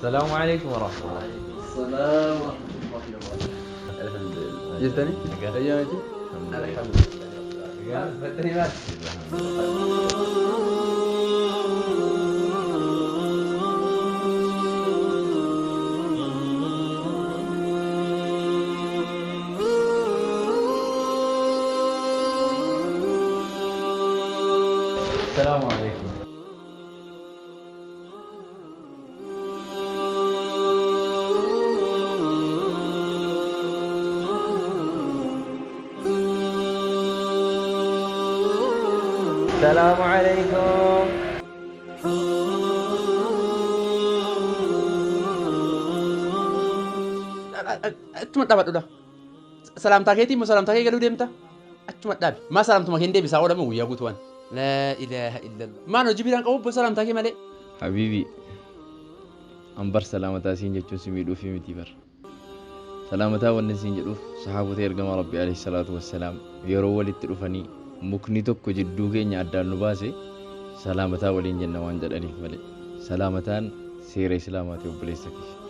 Salaamu alaikum warahmatullah. Salaam wa rahmatullahi wa barakatuh. Alhamdulillah. Jirtanii? Nagaa. Fayyaa miti? Alhamdulillah. Alhamdulillah. Fattanii maal? Salaamu alaikum. Salaamu alaikum. Achuma dhaabadhu. Salaamtaa keetii immoo salaamtaa kee galuu deemta? Achuma dhaabi. Maa salaamtuma kee hin deebisaa oolama guyyaa guutuu waan. Laa ilaaha illallah. Maan hojii biraan qabu obbo salaamtaa kee malee. Habiibi an bar salaamataa siin jechuun si miidhuufii miti bar. Salaamataa wanni siin jedhuuf sahaabota ergamaa Rabbi alayhi salaatu wassalaam yeroo walitti dhufanii mukni tokko jidduu keenya addaan nu baase salaamataa waliin jenna waan jedhaniif malee. Salaamataan seera Islaamaati obboleessa kiyya.